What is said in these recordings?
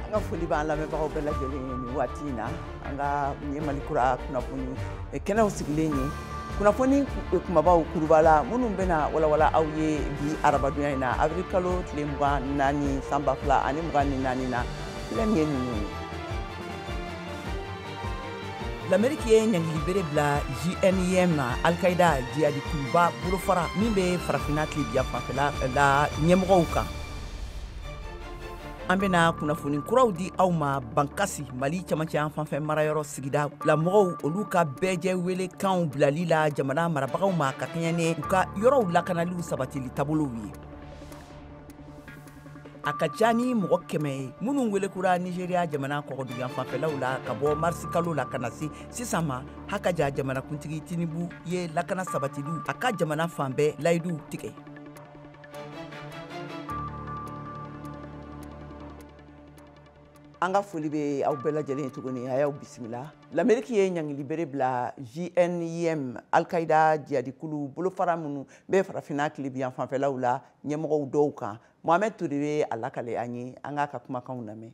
An ka foli b'an lamɛnbagaw bɛɛ lajɛlen ye nin waati in na. An ka nin ye Mali Kura kunnafoni kɛnɛw sigilen ye, kunnafoni kumabaw kuruba la minnu bɛna walawala aw ye bi arabadonya in na, avril kalo tile 24 san 2024 na. Filɛ nin ye ninnu ye. L'Amérique ye ɲangili bere bila JNIM, Al-Qaïda jihadi kuluba bolofara min bɛ farafinna tilebiya fanfɛla la, ɲɛmɔgɔw kan. An bɛna kunnafoni kuraw di aw ma Bankasi, Mali camancɛ yan fanfɛ marayɔrɔ sigida la mɔgɔw, olu ka bɛɛjɛ welekanw bilali la jamana marabagaw ma ka kɛɲɛ ni u ka yɔrɔw lakanaliw sabatili taabolow ye. A ka ca ni mɔgɔ 100 ye minnu welekura Nigéria jamana kɔgɔduguyan fanfɛlaw la ka bɔ marisi kalo la ka na se sisan ma. Hakaja jamanakuntigi Tinubu ye lakana sabatiliw a ka jamana fan bɛɛ layiduw tigɛ. An ka foli bɛ aw bɛɛ lajɛlen ye tuguni, a y'aw bisimila. L'Amérique ye ɲangili bere bila JNIM, Al-Qaïda jihadikulu bolofara minnu bɛ farafinna tilebiyan fanfɛlaw la, ɲɛmɔgɔw dɔw kan. Mohamed Touré bɛ a lakale an ye, an k'a ka kumakanw lamɛn.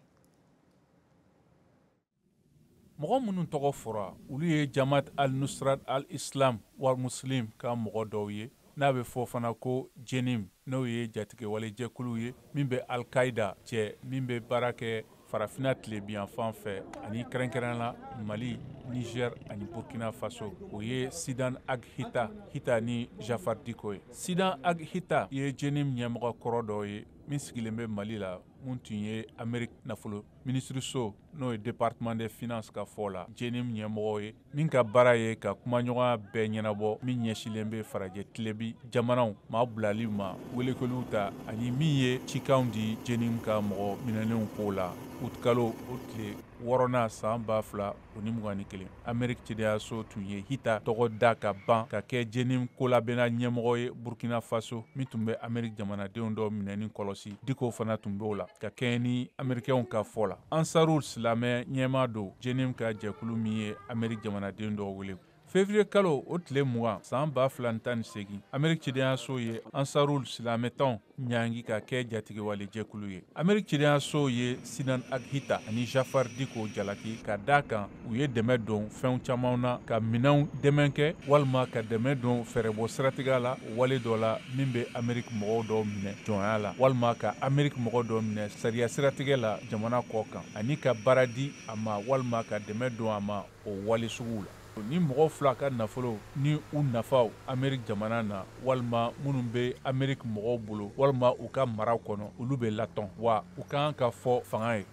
Mɔgɔ minnu tɔgɔ fɔra, olu ye Jamaat al-Nusrat al-Islam wal Muslim ka mɔgɔ dɔw ye, n'a bɛ fɔ fana ko JNIM, n'o ye jatigɛwalejɛkulu ye min bɛ Al-Qaïda cɛ, min bɛ baara kɛ farafinna tilebiyan fan fɛ ani kɛrɛnkɛrɛn la Mali, Niger ani Burkina Faso. O ye Sidan Ag Hita Hita ni Jafar Diko ye. Sidan Ag Hita ye JNIM ɲɛmɔgɔ kɔrɔ dɔ ye min sigilen bɛ Mali la, mun tun ye Amérique nafolo minisiriso, n'o ye département des finances ka fɔ la, JNIM ɲɛmɔgɔ ye, min ka baara ye ka kumaɲɔgɔnya bɛɛ ɲɛnabɔ min ɲɛsilen bɛ farajɛ tilebi jamanaw maa bilali ma, welekeliw ta ani min ye cikanw di JNIM ka mɔgɔ minɛnenw ko la. Utikalo o tile 6nan san 2021, Amérique cidenyaso tun ye Hita tɔgɔ da ka ban ka kɛ JNIM kolabɛnna ɲɛmɔgɔ ye Burkina Faso, min tun bɛ Amérique jamanadenw dɔ minɛni kɔlɔsi. Diko fana tun b'o la ka kɛɲɛ ni Américains ka fɔ la. Ansarul silamɛ ɲɛmaa don JNIM ka jɛkulu min ye Amérique jamanaden dɔw wele. Février kalo o tile 20 san 2018, Amérique cidenyaso ye Ansarul silamɛtɔn ɲangi ka kɛ jatigɛwale jɛkulu ye. Amérique cidenyaso ye Sinan Ag Hita ani Jafar Diko jalaki ka da kan u ye dɛmɛ don fɛnw caman na, ka minɛnw dɛmɛ kɛ walima ka dɛmɛ don fɛɛrɛbɔ siratigɛ la wale dɔ la min bɛ Amérique mɔgɔw dɔw minɛ jɔnya la, walima ka Amérique mɔgɔ dɔw minɛ sariya siratigɛ la jamana kɔ kan, ani ka baara di a ma walima ka dɛmɛ don a ma o wale suguw la. Ni mɔgɔ fila ka nafolo ni u nafaw Amérique jamana na, walima minnu bɛ Amérique mɔgɔw bolo walima u ka mara kɔnɔ, olu bɛ latɔn wa u kan ka fɔ fanga ye.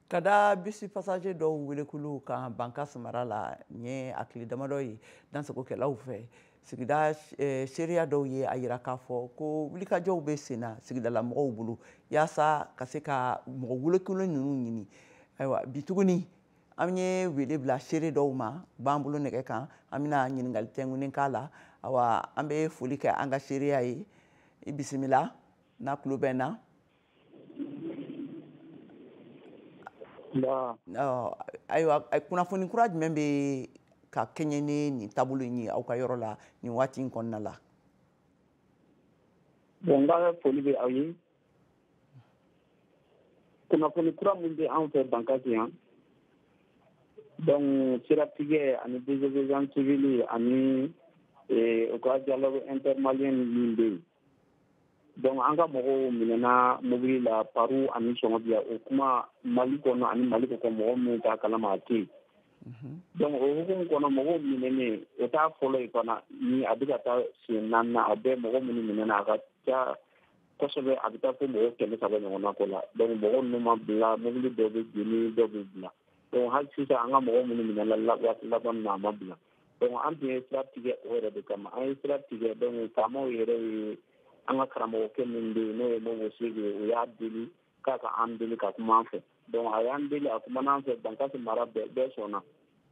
Ka da bisi passager dɔw welekulu kan Bankas mara la, nin ye a tile damadɔ ye dansagokɛlaw fɛ. Sigida seereya dɔw ye a yira k'a fɔ ko wulikajɔw bɛ sen na sigidala mɔgɔw bolo yaasa ka se ka mɔgɔ welekulu ninnu ɲini. Ayiwa, bi tuguni an ye wele bila seere dɔw ma, b'an bolo nɛgɛ kan, an bɛna ɲininkali tɛnkunnen k'a la. Awa, an bɛ foli kɛ an ka seereya ye. I bisimila n'a tulo bɛ n na. Ayiwa, kunnafoni kura jumɛn bɛ ka kɛɲɛ ni nin taabolo in ye aw ka yɔrɔ la nin waati in kɔnɔna la? Bon, n ka foli bɛ aw ye. Kunnafoni kura min bɛ anw fɛ Bankasi yan, donc siratigɛ ani désobéissance civile ani u ka dialogue intermalien min bɛ yen, donc an ka mɔgɔw minɛna mobili la Paru ani Sɔngɔbiya. O kuma Mali kɔnɔ ani Mali kɔkɔ, mɔgɔ minnu t'a kalama a tɛ yen. Donc o hukumu kɔnɔ, mɔgɔw minɛnen, o t'a fɔlɔ ye fana, ni a bɛ ka taa siɲɛ naaninan. A bɛɛ mɔgɔ minnu minɛna, a ka ca kosɛbɛ, a bɛ taa fo mɔgɔ 300 ɲɔgɔnna ko la. Donc mɔgɔ ninnu ma bila, mobili dɔw bɛ jeni, dɔw bɛ bila. Donc hali sisan an ka mɔgɔ minnu minɛna waati laban na, a ma bila. Donc an tun ye sira tigɛ o yɛrɛ de kama, an ye sira tigɛ. Donc faamaw yɛrɛ ye an ka karamɔgɔkɛ min bɛ yen, n'o ye Mobo Segu ye, o y'a deli k'a ka an deli ka kuma an fɛ. Donc a y'an deli, a kumana an fɛ, Bankasi mara bɛɛ sɔnna.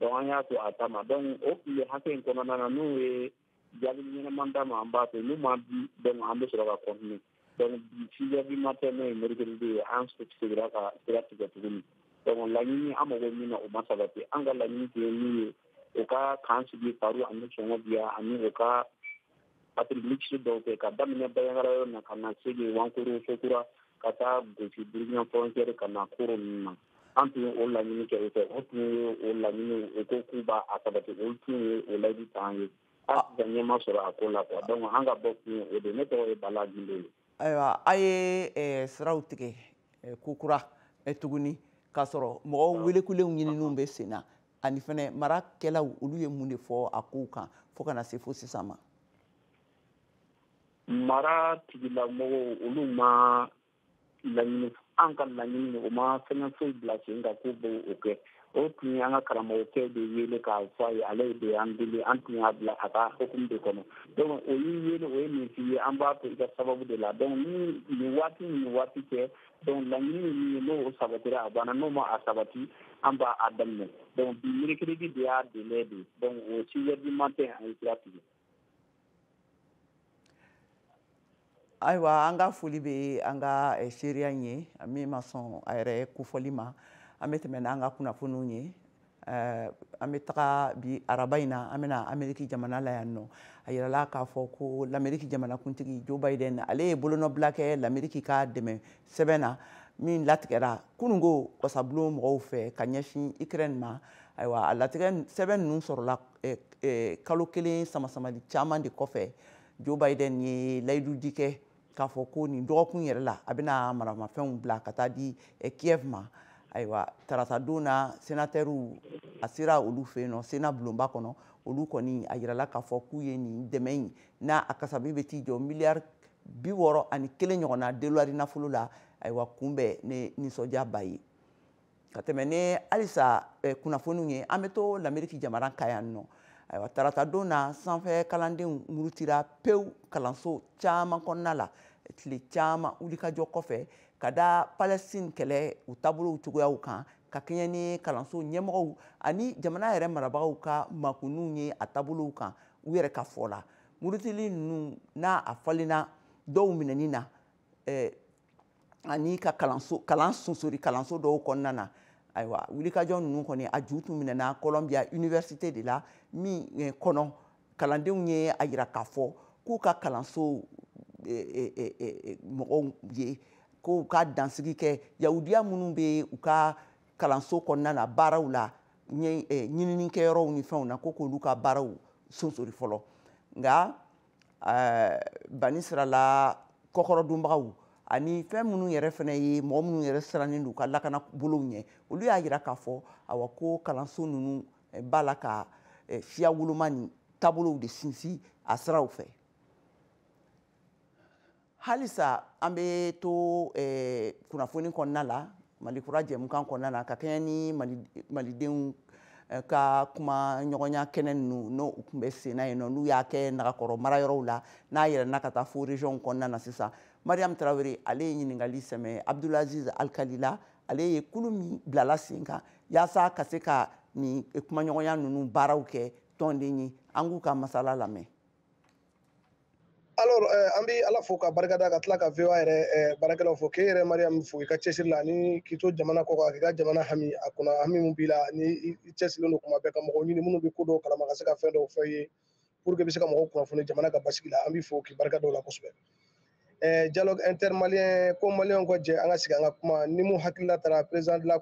Donc an y'a to a ta ma. Donc o tile hakɛ in kɔnɔna na, n'u ye jaabi ɲɛnama d'a ma, an b'a to. N'u ma di, donc an bɛ sɔrɔ ka continuer. Donc bi 6 heures du matin, n'o ye mercredi ye, an seginna ka sira tigɛ tuguni. Donc laɲini an mago min na, o ma sabati. An ka laɲini tun ye min ye, u ka kan sigi Paru ani Sɔngɔbiya ani u ka patrouille mixte dɔw kɛ ka daminɛ Bandiagara yɔrɔ na ka na Segu, Wankoro, Sokura. Ka taa gosi Burkina frontière ka na Koro ninnu na. An tun ye o laɲini kɛ o fɛ, o tun ye o laɲini, o ko k'u b'a sabati, olu tun ye o layidu ta an ye. Hali sisan ɲɛ ma sɔrɔ a ko la quoi. Donc an ka bɔ kun ye o de. Ne tɔgɔ ye Bala Gindo ye. Ayiwa, a ye siraw tigɛ kokura tuguni k'a sɔrɔ mɔgɔw welekulenw ɲininiw bɛ sen na, ani fɛnɛ marakɛlaw, olu ye mun de fɔ a kow kan fo ka na se fo sisan ma? Mara tigilamɔgɔw, olu ma laɲini, an ka laɲini, o ma fɛngɛ foyi bila sen kan k'u b'o o kɛ. O tun ye an ka karamɔgɔkɛ de wele k'a fɔ a ye, ale de y'an deli, an tun y'a bila a ka hukumu de kɔnɔ. Donc o y'i wele, o ye nin f'i ye, an b'a to i ka sababu de la. Donc ni nin waati ni nin waati cɛ, donc laɲini ye min ye, n'o sabatira, a banna, n'o ma a sabati, an b'a a daminɛ. Donc bi mercredi de y'a délai de, donc o 6 heures du matin an ye sira tigɛ. Ayiwa, an ka foli bɛ an ka seereya in ye min ma sɔn a yɛrɛ kofɔli ma. An bɛ tɛmɛ n'an ka kunnafoniw ye. An bɛ taga bi araba in na, an bɛna Ameriki jamana la yan nɔ. A yirala k'a fɔ ko l'Ameriki jamanakuntigi Joe Biden, ale ye bolonɔbila kɛ l'Ameriki ka dɛmɛ sɛbɛn na min latigɛra kununko wasabulon mɔgɔw fɛ ka ɲɛsin Ukraine ma. Ayiwa, a latigɛ sɛbɛn ninnu sɔrɔla kalo kelen samasamali caman de kɔfɛ. Joe Biden ye layidu di kɛ k'a fɔ ko nin dɔgɔkun yɛrɛ la, a bɛna maramafɛnw bila ka taa di Kiev ma. Ayiwa, tarata don na, sénateurs a sera olu fɛ yen nɔ, Sénat bulonba kɔnɔ. Olu kɔni a yirala k'a fɔ k'u ye nin dɛmɛ in n'a a kasabi bɛ t'i jɔ miliyari 61 ɲɔgɔnna dolari nafolo la. Ayiwa, kunbɛn ni nisɔndiyaba ye. Ka tɛmɛ ni halisa kunnafoniw ye, an bɛ to l'Ameriki jamana kan yan nɔ. Ayiwa, tarata don na, sanfɛ kalandenw murutira pewu kalanso caman kɔnɔna la tile caman wulikajɔ kɔfɛ ka da Palestine kɛlɛ u taabolow cogoyaw kan, ka kɛɲɛ ni kalanso ɲɛmɔgɔw ani jamana yɛrɛ marabagaw ka makunniw ye a taabolow kan. U yɛrɛ ka fɔ la, murutili ninnu n'a a falenna dɔw minɛni na ani ka kalanso kalan sonsori kalanso dɔw kɔnɔna na. Ayiwa, wulikajɔ ninnu kɔni a ju tun minɛna Columbia Université de la, min kɔnɔ kalandenw ye a yira k'a fɔ k'u ka kalanso mɔgɔw ye k'u ka dansigi kɛ yahudiya minnu bɛ u ka kalanso kɔnɔna na baaraw la, ɲininikɛyɔrɔw ni fɛnw na, ko k'olu ka baaraw sonsori fɔlɔ. Nka bani sirala kɔkɔrɔdonbagaw ani fɛn minnu yɛrɛ fana ye mɔgɔ minnu yɛrɛ sirannen don u ka lakana bolow ɲɛ, olu y'a yira k'a fɔ awa ko kalanso ninnu b'a la ka siya woloma ni taabolow de sinsin a siraw fɛ. Halisa an bɛ to kunnafoni kɔnɔna la, Mali kura jɛmukan kɔnɔna na, ka kɛɲɛ ni malidenw ka kuma ɲɔgɔnya kɛnɛ ninnu n'o u tun bɛ sen na yen nɔ, n'u y'a kɛ Nagakɔrɔ marayɔrɔw la, n'a yɛlɛnna ka taa fo région kɔnɔna na sisan. Mariam Tarawele, ale ye ɲininkali sɛmɛ Abdulaziz Alkalila, ale ye kulu min bilala sen kan yaasa ka se ka nin kumaɲɔgɔnya ninnu baaraw kɛ tɔnden ye. An k'u ka masala lamɛn. Alors, an bɛ Ala fo ka barika da, ka tila ka VOA yɛrɛ baarakɛlaw fo, k'e yɛrɛ Mariam fo i ka cɛsiri la ani k'i to jamana kɔ kan, k'i ka jamana hami a kunna, hami min b'i la ni i cɛsirilen don kuma bɛɛ ka mɔgɔw ɲini minnu bɛ ko dɔw kalama, ka se ka fɛn dɔw fɔ i ye pour que i bɛ se ka mɔgɔw kunnafoni jamana ka basigi la. An b'i fo k'i barika da o la kosɛbɛ. Dialogue intermalien, ko maliyɛnw ka jɛ an ka sigi an ka kuma ni mun hakilila taara président de la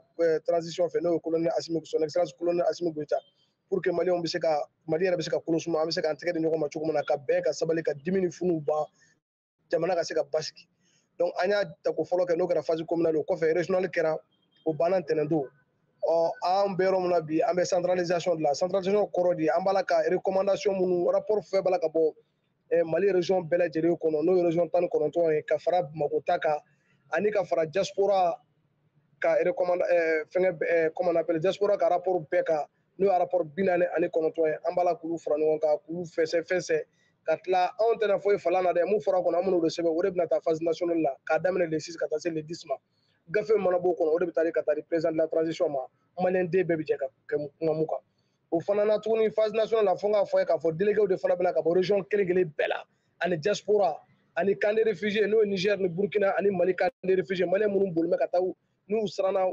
transition fɛ, n'o ye colonel Assimi, son excellence colonel Assimi Goïta, pour que maliyɛnw bɛ se ka, Mali yɛrɛ bɛ se ka kolo suma, an bɛ se k'an tɛgɛ di ɲɔgɔn ma cogo min na ka bɛn, ka sabali, ka dimi ni funuw ban, jamana ka se ka basigi. Donc an y'a tako fɔlɔ kɛ, n'o kɛra phase communale, o kɔfɛ régional kɛra, o banna ntɛnɛn don. Ɔ an bɛ yɔrɔ min na bi, an bɛ centralisation de la. Centralisation kɔrɔ de, an b'a la ka recommandation minnu, rapport fɛn b'a la ka bɔ Mali région bɛɛ lajɛlen kɔnɔ, n'o ye région 19 ye, ka fara Bamakɔ ta kan ani ka fara diaspora ka recommande fɛngɛ, comment on appelle, diaspora ka rapport bɛɛ kan, n'o ye rapport 49 ye. An b'a la k'olu fara ɲɔgɔn kan, k'olu fɛsɛ fɛsɛ, ka tila. Anw tɛna foyi falan na dɛ, mun fɔra kɔnɔ, an bɛn'o de sɛbɛn, o de bɛna taa phase nationale la k'a daminɛ le 6 ka taa se le 10 ma. Gafe min mana bɔ o kɔnɔ, o de bɛ taa di ka taa di président de la transition ma. Maliyɛn den bɛɛ bɛ jɛ ka kɛ kuma mun kan, o fana na tuguni phase nationale la, fo n k'a fɔ ye k'a fɔ délégués de fana bɛna ka bɔ région kelen kelen bɛɛ la, ani diaspora ani camp de réfugiés, n'o ye Niger ni Burkina ani Mali camp de réfugiés, maliyɛn minnu bolilen bɛ ka taa n'u siranna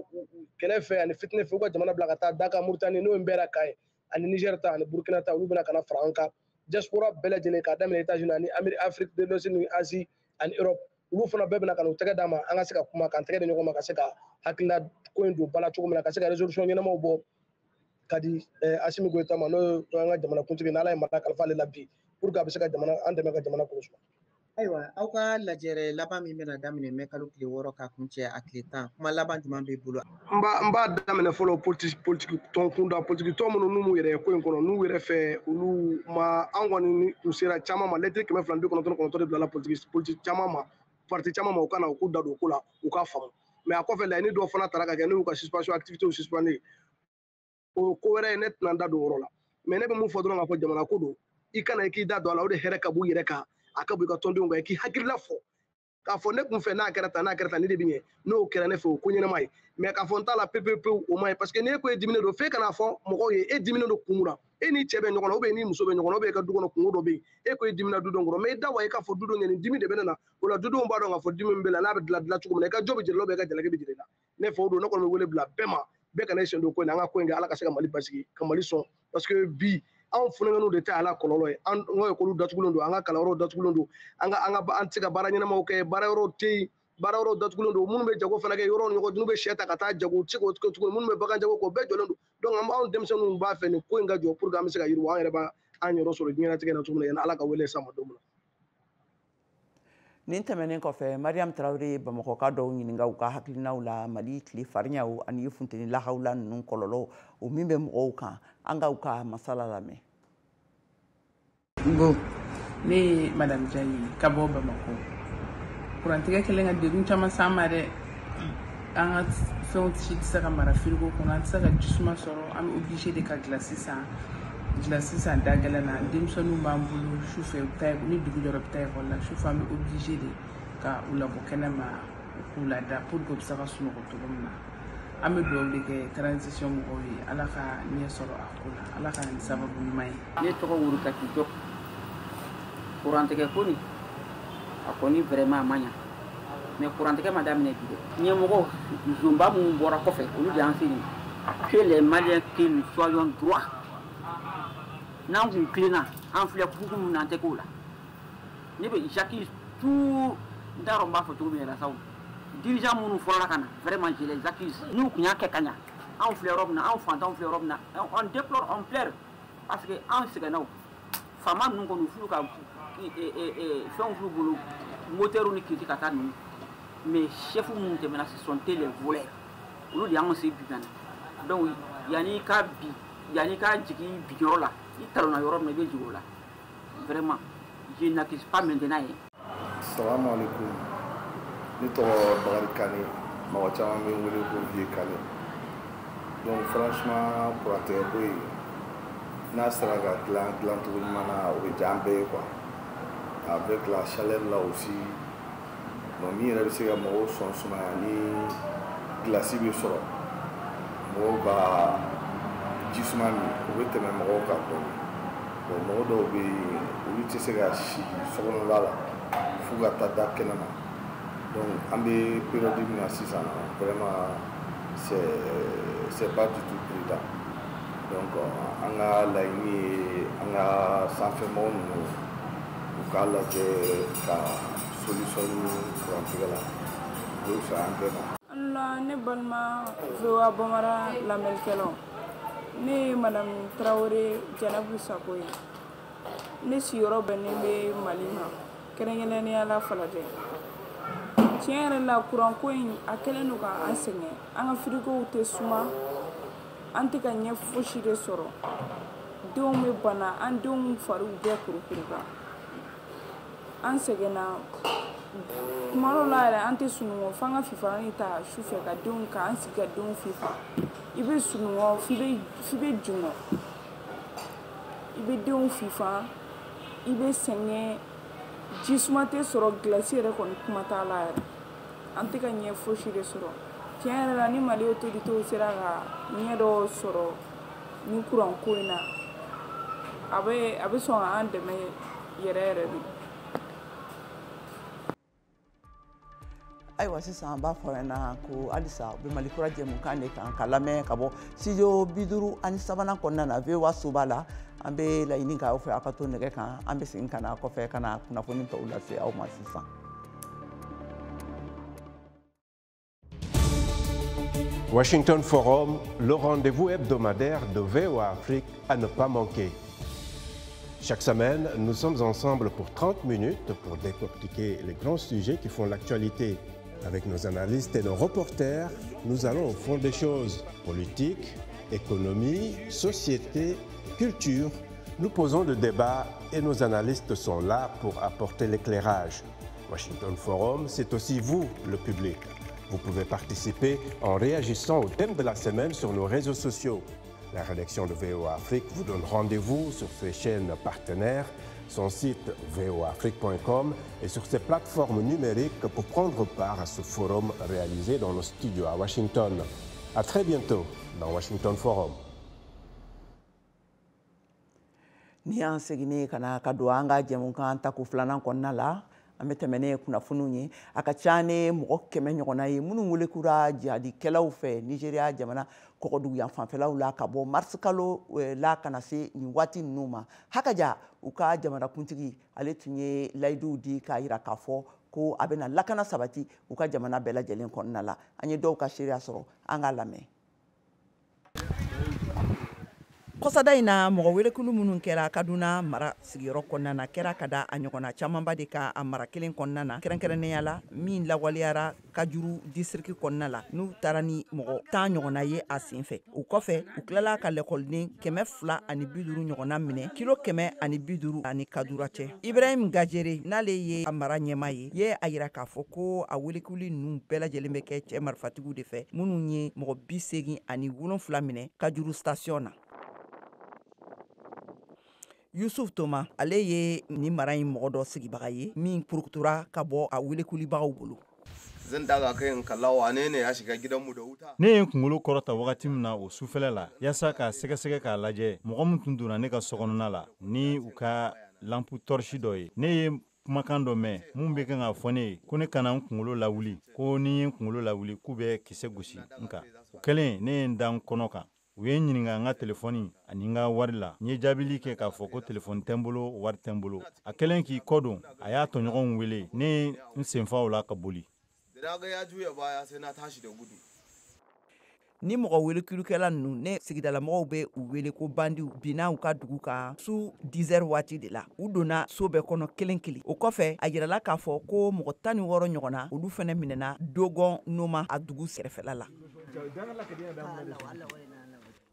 kɛlɛ fɛ ani fitinɛ fɛ, u ka jamana bila ka taa Daka, Mauritanie, n'o ye Nbɛra kan ye, ani Niger ta ani Burkina ta, olu bɛna ka na fara an kan. Diaspora bɛɛ lajɛlen, k'a daminɛ États-Unis ani Amérique, Afrique de l'Ouest ni Asie ani Europe, Olu fana bɛɛ bɛna ka n'u tɛgɛ d'a ma, an ka se ka kuma, k'an tɛgɛ di ɲɔgɔn ma, ka se ka hakilina ko in don ba la cogo min na, ka se ka résolution ɲɛnamaw bɔ ka di Assimi Goïta ma, n'o ye an ka jamanakuntigi, n'Ala ye mara kalifa ale la bi, pour que a bɛ se ka jamana an dɛmɛ ka jamana kɔlɔsi. Ayiwa, aw ka lajɛrɛ laban min bɛna daminɛ mɛ kalo tile 6 ka kuncɛ a tile 10, kuma laban jumɛn b'i bolo? N b'a daminɛ fɔlɔ politiki tɔn kunda, politiki tɔn minnu n'u yɛrɛ ye ko in kɔnɔ, n'u yɛrɛ fɛ olu ma, an kɔni u sera caman ma, lɛtiri 299 de bilala politiki caman ma, parti caman ma, u kana u k'u da don o ko la, u k'a faamu. Mais a kɔfɛ laɲini dɔw fana taara ka kɛ n'u ka suspension activité suspendue, o ko wɛrɛ ye, ne tɛna n da don o yɔrɔ la. Mais ne bɛ mun fɔ dɔrɔn, k'a fɔ jamana ko don, i kana i k'i da don a la, o de hɛrɛ ka b'u yɛrɛ kan, a ka bɔ i ka tɔndenw kan, i k'i hakilila fɔ k'a fɔ ne kun fɛ n'a kɛra tan, n'a kɛra tan, ne de bɛ ɲɛ, n'o kɛra ne fɛ o ko ɲɛnama ye. Mais k'a fɔ n t'a la pewu pewu, o ma ɲi, parce que n'e ko e diminen don, f'e kana fɔ mɔgɔw ye e diminen don kun mun na, e ni cɛ bɛ ɲɔgɔn na, ou bien ni muso bɛ ɲɔgɔn na, ou bien i ka du kɔnɔ kungo dɔ bɛ yen, e ko e dimina dudenw kɔrɔ, mais i da wa i k'a fɔ dudenw ye nin dimi de bɛ ne na, o la dudenw b'a dɔn k'a fɔ dimi min bɛ la, n'a bɛ dilan cogo min na, i ka jo bɛ jira la, ou bien i ka jalaki bɛ jira i la. Ne fɛ o don, ne kɔni bɛ wele bila bɛɛ ma, bɛɛ kana i sen don ko in na, an ka ko in kɛ, Ala ka se ka Mali basigi, ka Mali sɔn, parce que bi anw funankɛninw de tɛ a la kɔlɔlɔ ye, an ka ekɔliw datugulen don, an ka kalanyɔrɔw datugulen don, an tɛ se ka baara ɲɛnamaw kɛ, baara yɔrɔw tɛ yen, baara yɔrɔw datugulen don, minnu bɛ jago fana kɛ yɔrɔw ni ɲɔgɔn cɛ, n'u bɛ sɛ ta ka taa jago, u tɛ se k'o kɛ tuguni, minnu bɛ bagan jago kɛ, o bɛɛ jɔlen don. Donc an b'anw denmisɛnninw b'a fɛ nin ko in ka jɔ pour que an bɛ se ka yiriwa, an yɛrɛ b'an yɔrɔ sɔrɔ diɲɛlatigɛ na cogo min na, yanni Ala ka wele s'an ma don min na. Nin tɛmɛnen kɔfɛ, Mariam Traoré ye Bamakɔka dɔw ɲininka u ka hakilinaw la Mali tile fariɲaw ani funteni lahawula ninnu kɔlɔlɔ o min bɛ mɔgɔw kan, an ka u ka masala lamɛn. Bon, ne ye Madame Diagne ka bɔ Bamakɔ. Kurantigɛ kɛlen ka degun caman s'an ma dɛ. An ka fɛnw si tɛ se ka mara frigo kɔnɔ, an tɛ se ka jisuma sɔrɔ, an bɛ obligé de ka glace san da gɛlɛn na. Denmisɛnninw b'an bolo sufɛ, u bɛ taa ni dugu jɛra u bɛ taa ekɔli la, sufɛ an bɛ obligé de ka u labɔ kɛnɛma k'u lada pour que u bɛ se ka sunɔgɔ cogo min na. An bɛ dugawu de kɛ transition mɔgɔw ye, Ala ka ɲɛ sɔrɔ a ko la, Ala ka na ni sababu ɲuman ye. Ne tɔgɔ Wurukati Jɔp. Kurantigɛ ko nin a kɔni vraiment a ma ɲa, mais kurantigɛ ma daminɛ bi dɛ. Ɲɛmɔgɔ zonba minnu bɔra kɔfɛ, olu de y'an se nin que les Maliens, que nous soyons droits. N'an kun tilenna, an filɛ hukumu min na, an tɛ k'o la. Ne bɛ j'accuse tout, n t'a dɔn n b'a fɔ cogo min yɛrɛ sa, o dirigeant minnu fɔlɔla ka na, vraiment je les accuse. N'u kun y'a kɛ ka ɲa, anw filɛ yɔrɔ min na, anw fantanw filɛ yɔrɔ min na, on déplore, on pleure, parce que an sɛgɛnna o. Faama ninnu kɔni, u fil'u ka fɛnw fil'u bolo, moteur ni kiti ka taa ninnu, mais chef minnu tɛmɛna, ce sont les voleurs, olu de y'anw se bi ka na. Donc yanni i ka bi, yanni i ka jigin binyɔrɔ la, i talonna yɔrɔ min na, i bɛ jigin o la. Vraiment, je n'accuse pas maintenant ye. Salamu alaikum. Ne tɔgɔ Bakari Kane, mɔgɔ caman bɛ n wele ko Vieux Kane. Donc franchement, kurantigɛ ko in, n'a sera ka dilan dilancogo ɲuman na, o bɛ diya an bɛɛ ye quoi. Avec la chaleur là aussi, donc min yɛrɛ bɛ se ka mɔgɔw sɔn sumaya ni glace bɛ sɔrɔ, mɔgɔw ka ji suma min, o bɛ tɛmɛ mɔgɔw kan dɔɔnin. Bon, mɔgɔ dɔw bɛ yen, olu tɛ se ka sigi sokɔnɔla la f'u ka taa da kɛnɛ ma. Donc an bɛ période min na sisan, vraiment c'est pas du tout prudent. Donc an ka laɲini ye an ka sanfɛmɔgɔ ninnu u k'a lajɛ ka solution ɲini kurantigɛ la, o bɛ fisaya an bɛɛ ma. La ne balima VOA Bambara lamɛnnikɛlaw, ne ye Madame Traoré Jɛnɛbu Sako ye. Ne sigiyɔrɔ bɛnnen bɛ Mali ma, kɛrɛnkɛrɛnnenya la Falajɛ. Tiɲɛ yɛrɛ la, kuranko in a kɛlen don k'an sɛgɛn, an ka firigow tɛ suma, an tɛ ka ɲɛ fosi de sɔrɔ, denw bɛ bana, an denw fariw bɛɛ kurukuru kan, an sɛgɛnna. Tuma dɔw la yɛrɛ, an tɛ sunɔgɔ, f'an ka fifalan ta sufɛ ka denw k'an sigi ka denw fifa. I bɛ sunɔgɔ f'i bɛ jungɔ, i bɛ denw fifa, i bɛ sɛgɛn, ji suma tɛ sɔrɔ, gilasi yɛrɛ kɔni kuma t'a la yɛrɛ. An tɛ ka ɲɛ fosi de sɔrɔ. Tiɲɛ yɛrɛ la, ni Mali autorités sera ka ɲɛ dɔ sɔrɔ ni kuranko in na, a bɛ sɔn ka an dɛmɛ yɛrɛ yɛrɛ de. Ayiwa, sisan an b'a fɔ aw ɲɛna ko halisa u bɛ Mali kura jɛmukan de kan ka lamɛn ka bɔ studio 53nan kɔnɔna na VOA soba la. An bɛ laɲini k'aw fɛ aw ka to nɛgɛ kan, an bɛ segin ka na kɔfɛ ka na kunnafoni tɔw lase aw ma sisan. Washington Forum, le rendez-vous hebdomadaire de VOA Afrique à ne pas manquer. Chaque semaine, nous sommes ensemble pour 30 minutes pour décortiquer les grands sujets qui font l'actualité. Avec nos analystes et nos reporters, nous allons au fond des choses. Politique, économie, société, culture. Nous posons le débat et nos analystes sont là pour apporter l'éclairage. Washington Forum, c'est aussi vous, le public. Vous pouvez participer en réagissant au thème de la semaine sur nos réseaux sociaux. La rédaction de VOA Afrique vous donne rendez-vous sur ses chaînes partenaires, son site voaafrique.com et sur ses plateformes numériques pour prendre part à ce forum réalisé dans nos studios à Washington. À très bientôt dans Washington Forum. Ni y'an seginnen ka na ka don an ka jɛmukan tako filanan kɔnɔna la, an bɛ tɛmɛ ne kunnafoniw ye. A ka ca ni mɔgɔ 100 ɲɔgɔnna ye minnu welekura jihadikɛlaw fɛ Nigéria jamana kɔgɔdugu fanfɛlaw la ka bɔ mars kalo la ka na se nin waati ninnu ma. Hakaja, u ka jamanakuntigi, ale tun ye layiduw di k'a yira k'a fɔ ko a bɛna lakana sabati u ka jamana bɛɛ lajɛlen kɔnɔna la. An ye dɔw ka seereya sɔrɔ, an k'a lamɛn. Kɔsada in na, mɔgɔ welekulu minnu kɛra Kaduna mara sigiyɔrɔ kɔnɔna na kɛra ka da a ɲɔgɔnna camanba de kan a mara kelen kɔnɔna na, kɛrɛnkɛrɛnnenya la min lawaleyara Kajuru district kɔnɔna la, n'u taara ni mɔgɔ 10 ɲɔgɔnna ye a sen fɛ. O kɔfɛ, u tilala ka lɛkɔliden 250 ɲɔgɔnna minɛ, kilo 150 ani Kadura cɛ. Ibrahim Gajere, n'ale ye a mara ɲɛma ye a yira k'a fɔ ko a welekuli ninnu bɛɛ lajɛlen bɛ kɛ cɛ marifatigiw de fɛ, minnu ye mɔgɔ 87 minɛ Kajuru station na. Yusuf Toma, ale ye nin mara in mɔgɔ dɔ sigibaga ye min purukutura ka bɔ a welekulibagaw bolo. Ne ye n kunkolo kɔrɔta wagati min na o sufɛla la, yaasa k'a sɛgɛsɛgɛ k'a lajɛ mɔgɔ min tun donna ne ka sokɔnɔna la ni u ka lampu tɔrisi dɔ ye, ne ye kumakan dɔ mɛn mun bɛ kan k'a fɔ ne ye ko ne kana n kunkolo lawuli, ko ni ye n kunkolo lawuli k'u bɛ kisɛ gosi n kan. O kɛlen, ne ye n da n kɔnɔ kan. U ye n ɲininka n ka telefɔni ani n ka wari la. N ye jaabili kɛ k'a fɔ ko telefɔni tɛ n bolo, wari tɛ n bolo. A kɛlen k'i kɔ don, a y'a tɔɲɔgɔnw wele. Ne ye n senfa o la ka boli. Ni mɔgɔ welekulukɛla ninnu, ne sigidalamɔgɔw bɛ u wele ko bandiw, binna u ka dugu kan su 10h waati de la. U donna so bɛɛ kɔnɔ kelen kelen. O kɔfɛ, a yirala k'a fɔ ko mɔgɔ 16 ɲɔgɔnna, olu fana minɛna Dogon Noma a dugu sɛrɛfɛla la.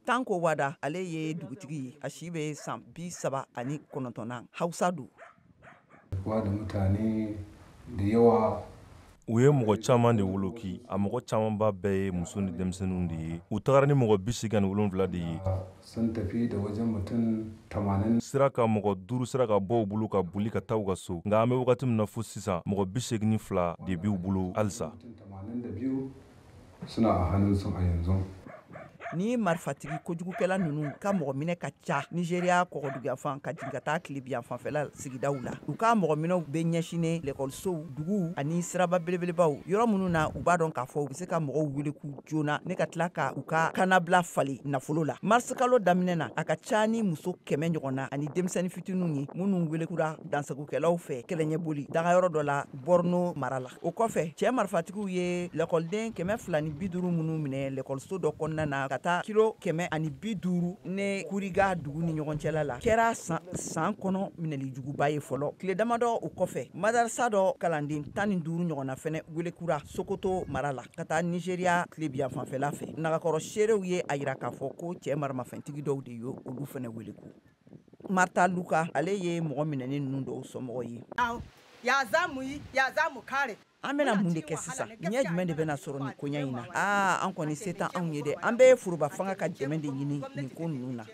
Tanko Wada, ale ye dugutigi ye, a si bɛ san 39 na, Hausa don. U ye mɔgɔ caman de woloki, a mɔgɔ camanba bɛɛ ye muso ni denmisɛnninw de ye. U tagara ni mɔgɔ 87 de ye. Sira ka mɔgɔ 5 sera ka bɔ u bolo ka boli ka taa u ka so, nka an bɛ wagati min na fo sisan, mɔgɔ 82 de b'u bolo halisa. Ni marifatigi kojugukɛla ninnu ka mɔgɔ minɛ ka ca Nigéria kɔgɔduguyanfan ka jigin ka taa tilebiyanfanfɛla sigidaw la. U ka mɔgɔ minɛw bɛ ɲɛsinnen lɛkɔlisow, duguw ani siraba belebelebaw, yɔrɔ minnu na u b'a dɔn k'a fɔ u bɛ se ka mɔgɔw wele k'u joona ne ka tila ka u ka kannabila falen nafolo la. Mars kalo daminɛ na, a ka ca ni muso 100 ɲɔgɔn na ani denmisɛnnin fitininw ye minnu welekura dansagokɛlaw fɛ kɛlɛɲɛboli dagayɔrɔ dɔ la Borno mara la. O kɔfɛ, cɛ marifatigiw ye lɛkɔliden 250 minnu minɛ lɛkɔliso dɔ kɔnɔna na ka taa kilo 150 ne Kuriga dugu ni ɲɔgɔn cɛla la, kɛra san kɔnɔ minɛlijuguba ye fɔlɔ. Tile damadɔ o kɔfɛ, madarasa dɔ kalanden 15 ɲɔgɔnna fɛnɛ welekura Sokoto mara la ka taa Nigéria tilebiyan fanfɛla fɛ. Nagakɔrɔ seerew ye a yira k'a fɔ ko cɛ maramafɛntigi dɔw de ye olu fɛnɛ weleku. Marta Luka, ale ye mɔgɔ minɛnen ninnu dɔw somɔgɔ ye. An bɛna mun de kɛ sisan? Ɲɛ jumɛn de bɛna sɔrɔ nin koɲɛ in na? Aa, an kɔni se t'an anw ye dɛ. An bɛ foroba fanga ka dɛmɛ de ɲini nin ko ninnu na.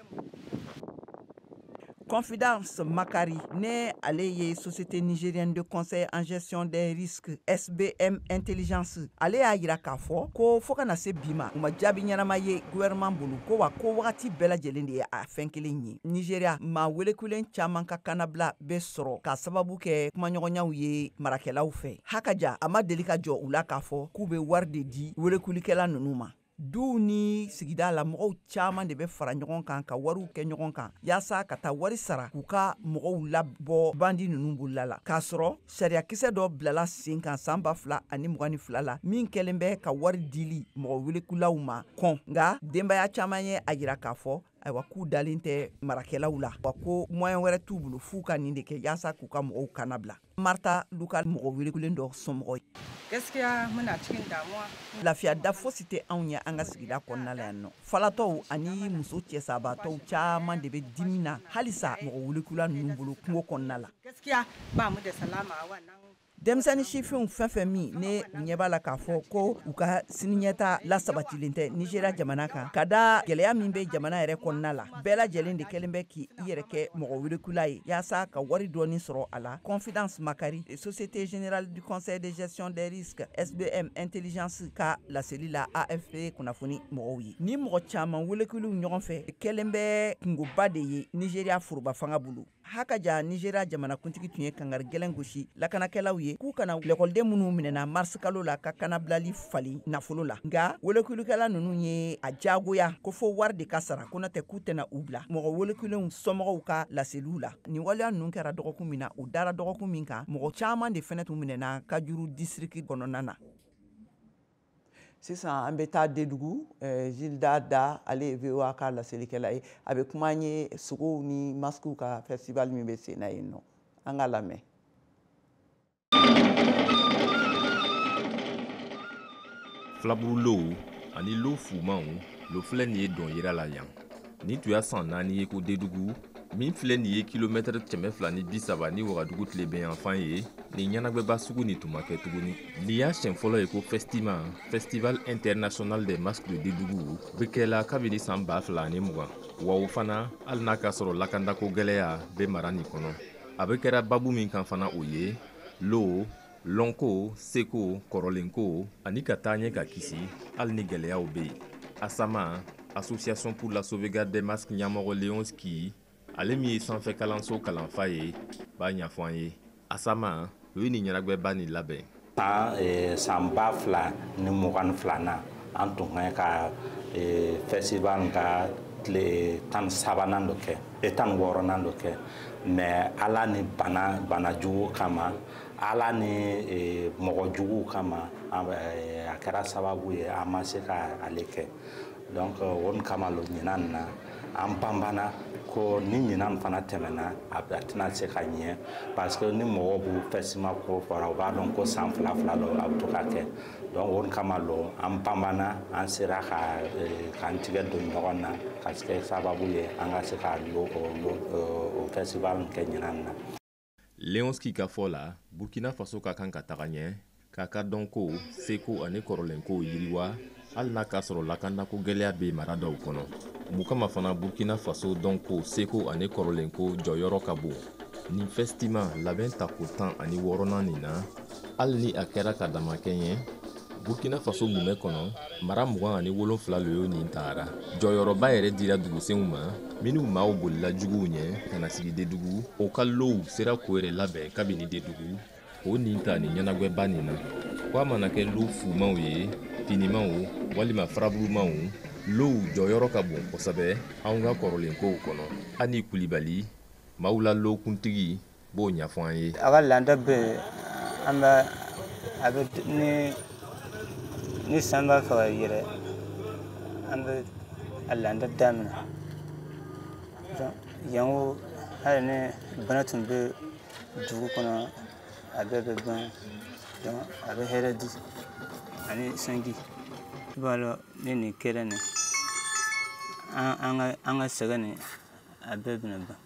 Confidence Makari, ne ale ye Société nigérienne de conseil en gestion des risques SBM Intelligence, ale y'a yira k'a fɔ ko fo ka na se bi ma, u ma jaabi ɲɛnama ye gouvernement bolo, ko wa ko wagati bɛɛ lajɛlen de ye a fɛn kelen ye. Nigéria maa welekulen caman ka kannabila bɛ sɔrɔ k'a sababu kɛ kumaɲɔgɔnyaw ye marakɛlaw fɛ. Hakaja, a ma deli ka jɔ u la k'a fɔ k'u bɛ wari de di welekulikɛla ninnu ma. Duw ni sigida la mɔgɔw caman de bɛ fara ɲɔgɔn kan ka wariw kɛ ɲɔgɔn kan yaasa ka taa wari sara k'u ka mɔgɔw labɔ bandi ninnu bolola la, k'a sɔrɔ sariyakisɛ dɔ bilala sen kan san 2022 la min kɛlen bɛ ka wari dili mɔgɔ welekulaw ma kɔn. Nka denbaya caman ye a jira k'a fɔ ayiwa k'u dalen tɛ marakɛlaw la, wa ko moyen wɛrɛ t'u bolo f'u ka nin de kɛ yaasa k'u ka mɔgɔw kana bila. Marta Luka mɔgɔ welekulen dɔ somɔgɔ ye. Gaskiya muna cikin damuwa. Lafiya da fosi tɛ anw ye an ka sigida kɔnɔna la yan nɔ. Falatɔw ani muso cɛsabatɔw caman de bɛ dimi na halisa mɔgɔ welekula ninnu bolo kungo kɔnɔna la. Gaskiya ba mu da salama wannan. Denmisɛnnin sifinw fɛn fɛn min ne ɲɛ b'a la k'a fɔ ko u ka siniɲɛta lasabatilen tɛ Nizeriya jamana kan, ka da gɛlɛya min bɛ jamana yɛrɛ kɔnɔna la, bɛɛ lajɛlen de kɛlen bɛ k'i yɛrɛ kɛ mɔgɔ welekula ye yaasa ka wari dɔɔni sɔrɔ a la. Confidence Makari, Société Générale du Conseil de gestion des risques SBM Intelligence ka laseli la AFP kunnafoni mɔgɔw ye. Ni mɔgɔ caman welekuliw ɲɔgɔn fɛ kɛlen bɛ kungoba de ye Nizeriya foroba fanga bolo. Hakaja Nizeriya jamanakuntigi tun ye kangari gɛlɛn gosi lakanakɛlaw ye k'u kana lɛkɔliden minnu minɛna mars kalo la ka kanabilali falen nafolo la. Nka welekulikɛla ninnu ye a diyagoya ko fo wari de ka sara, ko n'o tɛ k'u tɛna u bila. Mɔgɔ welekulenw somɔgɔw ka laseliw la, nin waleya ninnu kɛra dɔgɔkun min na, u dara dɔgɔkun min kan, mɔgɔ caman de fɛnɛ tun minɛna Kajuru district kɔnɔna na. Sisan an bɛ taa Dedugu, Gilda Da, ale ye VOA ka laselikɛla ye. A bɛ kuma an ye sogow ni masques ka festival min bɛ sen na yen nɔ. An ka lamɛn. Filaburulow ani lo fumanw lo filɛ nin ye dɔnyira la yan. Nin tun y'a san 4 ye ko Dedugu min filɛ nin ye kilomɛtɛrɛ 230 ni Wagadugu tilebinyanfan ye, nin ɲɛnagwɛba sugu nin tun ma kɛ tuguni. Nin y'a siɲɛ fɔlɔ ye ko Festima, Festival International des Masques de Dedugu, bɛ kɛla kabini san 2020. Wa o fana, hali n'a ka sɔrɔ lakandako gɛlɛya bɛ mara nin kɔnɔ. A bɛ kɛra babu min kan fana o ye lo, lɔnko, seko, kɔrɔlenko ani ka taa ɲɛ ka kisi hali ni gɛlɛyaw bɛ yen. Asama, Association pour la sauvegarde des masques ɲɛmɔgɔ Leonski, ale min ye sanfɛ kalanso kalanfa ye, b'a ɲɛfɔ an ye. Asama, o ye nin ɲɛnagwɛba nin labɛn. San 2022 an tun kan ka festival ka tile 13nan dɔ kɛ, 16nan dɔ kɛ, mais Ala ni bana jugu kama, Ala ni mɔgɔ juguw kama, a kɛra sababu ye an ma se ka ale kɛ. Donc o kama lo ɲinan na an banbana ko ni ɲinan fana tɛmɛna a tɛna se ka ɲɛ, parce que ni mɔgɔw b'u festival ko fɔra u b'a dɔn ko san 2 2 lo a bɛ to ka kɛ. Donc o kama lo an banbana, an sera ka k'an tigɛ don ɲɔgɔn na ka kɛ sababu ye an ka se ka o festival kɛ ɲinan na. Leonski ka fɔ la, Burkina Faso ka kan ka taga ɲɛ k'a ka dɔnko, seko ani kɔrɔlenkow yiriwa, hali n'a k'a sɔrɔ lakandako gɛlɛya bɛ mara dɔw kɔnɔ. Mun kama fana Burkina Faso dɔnko, seko ani kɔrɔlenko jɔyɔrɔ ka bon. Nin Festima labɛn tako 16nan nin na, hali ni a kɛra ka damakɛɲɛ, Burkina Faso mumɛ kɔnɔ, mara 27 lo y'o nin taara. Jɔyɔrɔba yɛrɛ dira dugusenw ma, minnu maaw bolila juguw ɲɛ ka na sigi Dedugu, o ka low sera k'o yɛrɛ labɛn kabini Dedugu, k'o nin ta nin ɲɛnagwɛba nin na. Ko a mana kɛ lo fumanw ye, finimanw walima faraburumanw, low jɔyɔrɔ ka bon kosɛbɛ anw ka kɔrɔlenkow kɔnɔ. Ani Kulibali, maaw la lokuntigi b'o ɲɛfɔ an ye. A ka laada bɛ an bɛ a bɛ ni san b'a fɛ ka yɛlɛ, an bɛ a laada daminɛ. Yan ko hali ni bana tun bɛ dugu kɔnɔ, a bɛɛ bɛ ban. Donc a bɛ hɛrɛ di ani sanji. I b'a dɔn ni nin kɛra nin, an ka sɛgɛn nin a bɛɛ bɛna ban.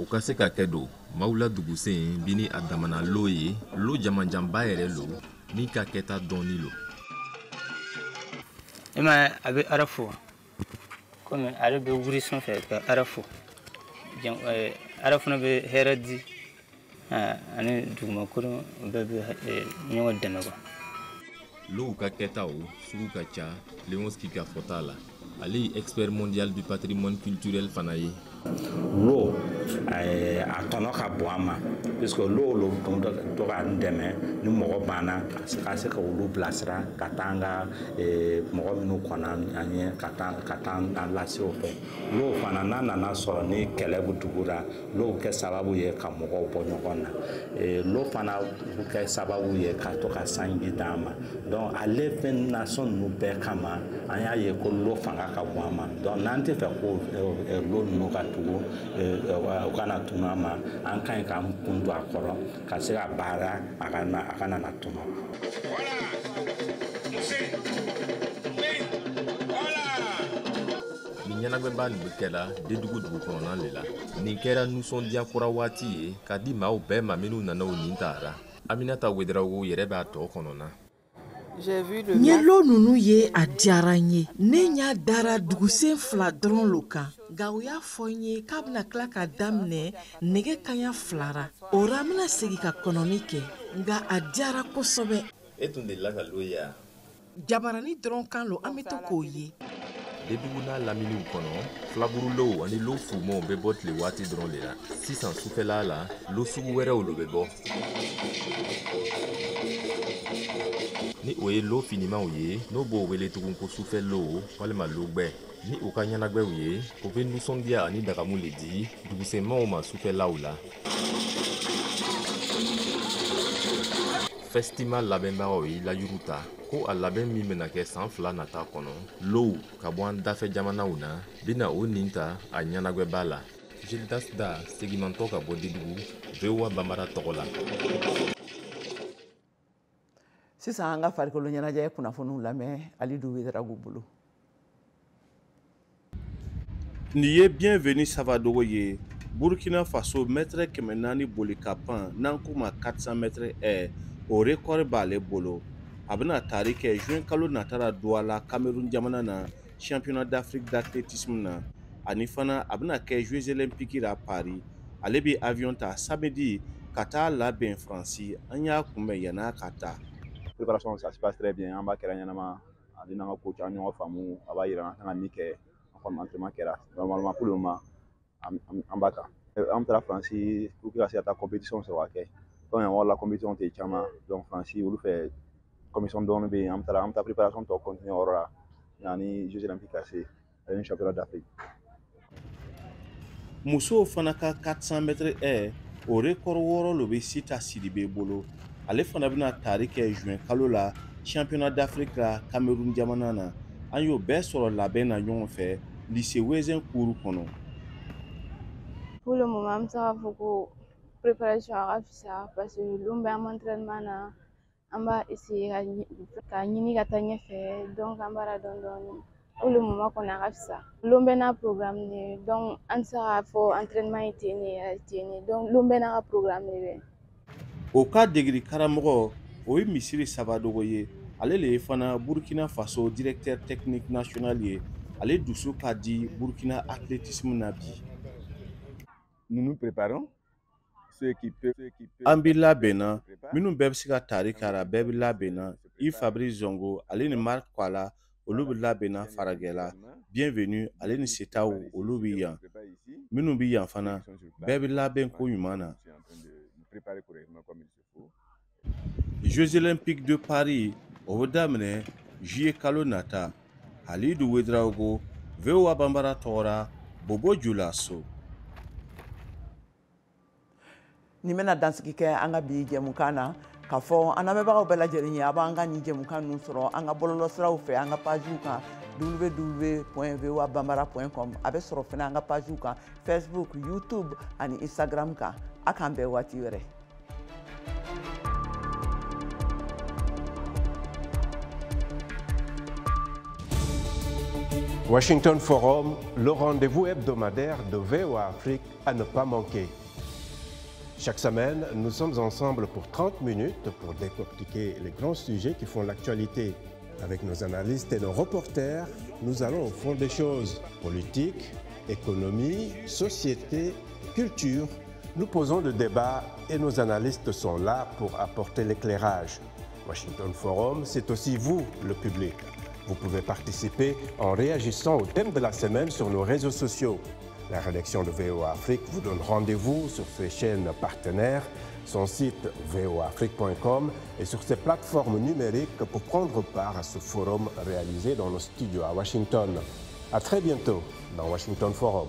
O ka se ka kɛ don maaw la dugusen bi ni a damana lo ye, lo jamanjanba yɛrɛ lo min ka kɛta dɔɔni lo. E ma ye, a bɛ ara fo komi ale bɛ wuri sanfɛ ka ara fo, ara fana bɛ hɛrɛ di ani dugumakolo bɛɛ bɛ ɲɔgɔn dɛmɛ quoi. Low ka kɛtaw sugu ka ca Leonski ka fɔta la. Ale ye expert mondial du patrimoine culturel fana ye. Lo a tɔnɔ ka bon an ma puisque l'o lo to k'an dɛmɛ ni mɔgɔ banna ka se ka olu bilasira ka taa an ka mɔgɔ minnu kɔnna an ɲɛ ka taa an lase o fɛ. L'o fana n'a nana sɔrɔ ni kɛlɛ bɛ dugu la, l'o bɛ kɛ sababu ye ka mɔgɔw bɔ ɲɔgɔn na. L'o fana bɛ kɛ sababu ye ka to ka sanji d'an ma. Donc ale fɛn nasɔn ninnu bɛɛ kama an y'a ye ko l'o fanga ka bon an ma. Donc n'an tɛ fɛ ko l'o ninnu ka tugu u kana tunu an ma, an ka ɲi k'an kun don a kɔrɔ ka se ka baara a kana na tunu. Nin ɲɛnagwɛba nin bɛ kɛla Dédougou dugu kɔnɔna le la. Nin kɛra nisɔndiya kura waati ye ka di maaw bɛɛ ma minnu nana o nin taara. Aminata Ouédraogo yɛrɛ b'a tɔ kɔnɔna. N ye lo ninnu ye, a diyara n ye. Ne ɲa dara dugusen 2 dɔrɔn lo kan, nka u y'a fɔ n ye k'a bɛna tila ka daminɛ nɛgɛ kanɲɛ 2 ra. O ra n bɛna segin ka kɔnɔni kɛ, nka a diyara kosɛbɛ. E tun delila ka lo ye wa? Jabarani dɔrɔn kan lo, an bɛ to k'o ye. Dédougou n'a laminiw kɔnɔ, filaburulow ani lo fumaw bɛ bɔ tile waati dɔrɔn de la. Sisan sufɛla la, lo sugu wɛrɛw lo bɛ bɔ. Ni o ye lo finimanw ye, n'o b'o wele tugun ko sufɛ lo walima logbɛ. Ni u ka ɲɛnagwɛw ye, o bɛ nisɔndiya ani dagamu le di dugusenmaw ma sufɛlaw la. Festima labɛnbagaw ye layuru ta ko a labɛn min bɛna kɛ san 2 nata kɔnɔ, low ka bɔ an dafɛ jamanaw na bɛna o nin ta a ɲɛnagwɛba la. Gildas Da segimantɔ ka bɔ Dédougou, VOA Bambara tɔgɔ la. Sisan an ka farikolo ɲɛnajɛ kunnafoniw lamɛn Alidu Ouédraogo bolo. Nin ye Bienvenu Savadogo ye, Burkina Faso mètre 400 boli ka pan n'an k'o ma 400 mètres haies, o record b'ale bolo. A bɛna tari kɛ juin kalo nata la Douala, Cameroun jamana na, championnat d'Afrique d'athlétisme na. Ani fana a bɛna kɛ Jeux olympiques la Paris. Ale bɛ avion ta samedi ka taa labɛn Faransi. An y'a kunbɛn yann'a ka taa. Préparation, ça se passe très bien. An b'a kɛra ɲɛnama, ale n'an ka coach an ɲɔgɔn faamu, a b'a yira an kan ka min kɛ, an kɔni entraînement kɛra. Normalement pour le moment an b'a kan. An taara Faransi pour que ka se ka taa compétition sɔrɔ ka kɛ. Comme yan yɔrɔ la compétition tɛ caman, donc Faransi olu fɛ compétition dɔɔni bɛ yen, an taara an bɛ taa préparation tɔ continuer o yɔrɔ la yanni Jeux olympiques ka se ani championnat d'Afrique. Musow fana ka 400 mètres haies, o record 6 lo bɛ Sita Sidibe bolo. Ale fana bɛna tari kɛ juin kalo la championnat d'Afrique la Cameroun jamana na. An y'o bɛɛ sɔrɔ labɛn na ɲɔgɔn fɛ lycée Ouezzin cour kɔnɔ. Pour le moment, an bɛ se k'a fɔ ko préparation a ka fisa parce que lon bɛɛ an bɛ entraînement na, an b'a essayer ka ɲini ka taa ɲɛfɛ, donc an b'a la dɔɔni dɔɔni. Pour le moment kɔni a ka fisa. Lon bɛɛ n'a programme de ye, donc an tɛ se k'a fɔ entraînement ye ten de ten de, donc lon bɛɛ n'a ka programme de bɛ. O ka degeli karamɔgɔ o ye Misiri Savadogo ye. Ale le ye fana Burkina Faso directeur technique national ye. Ale dusu ka di Burkina athlétisme na bi. Nous nous préparons. An bɛ labɛn na, minnu bɛɛ bɛ se ka tari k'a la, bɛɛ bɛ labɛn na. Yves Fabrice Zongo ale ni Marc Kwala olu bɛ labɛn na farajɛla. Bienvenu ale ni Setaw olu bɛ yan. Minnu bɛ yan fana bɛɛ bɛ labɛn ko ɲuman na. Jeux olympiques de Paris o bɛ daminɛ juillet kalo nata. Alidu Ouédraogo, VOA Bambara tɔgɔ la, Bobo Julaso. Nin bɛna dansigi kɛ an ka bi jɛmukan na, k'a fɔ an lamɛnbagaw bɛɛ lajɛlen ye, a b'an ka nin jɛmukan ninnu sɔrɔ an ka bɔlɔlɔsiraw fɛ, an ka pagew kan www.voabambara.com. A bɛ sɔrɔ fana an ka pagew kan Facebook, YouTube ani Instagram kan. A k'an bɛn waati wɛrɛ. Washington Forum, le rendez-vous hebdomadaire de VOA Afrique à ne pas manquer. Chaque semaine, nous sommes ensemble pour 30 minutes pour décortiquer les grands sujets qui font l'actualité. Avec nos analystes et nos reporters, nous allons au fond des choses. Politique, économie, société, culture. Nous posons le débat et nos analystes sont là pour apporter l'éclairage. Washington Forum, c'est aussi vous, le public. Vous pouvez participer en réagissant au thème de la semaine sur nos réseaux sociaux. La rédaction de VOA Afrique vous donne rendez-vous sur ses chaînes partenaires, son site voaafrique.com et sur ses plateformes numériques pour prendre part à ce forum réalisé dans nos studios à Washington. À très bientôt dans Washington Forum.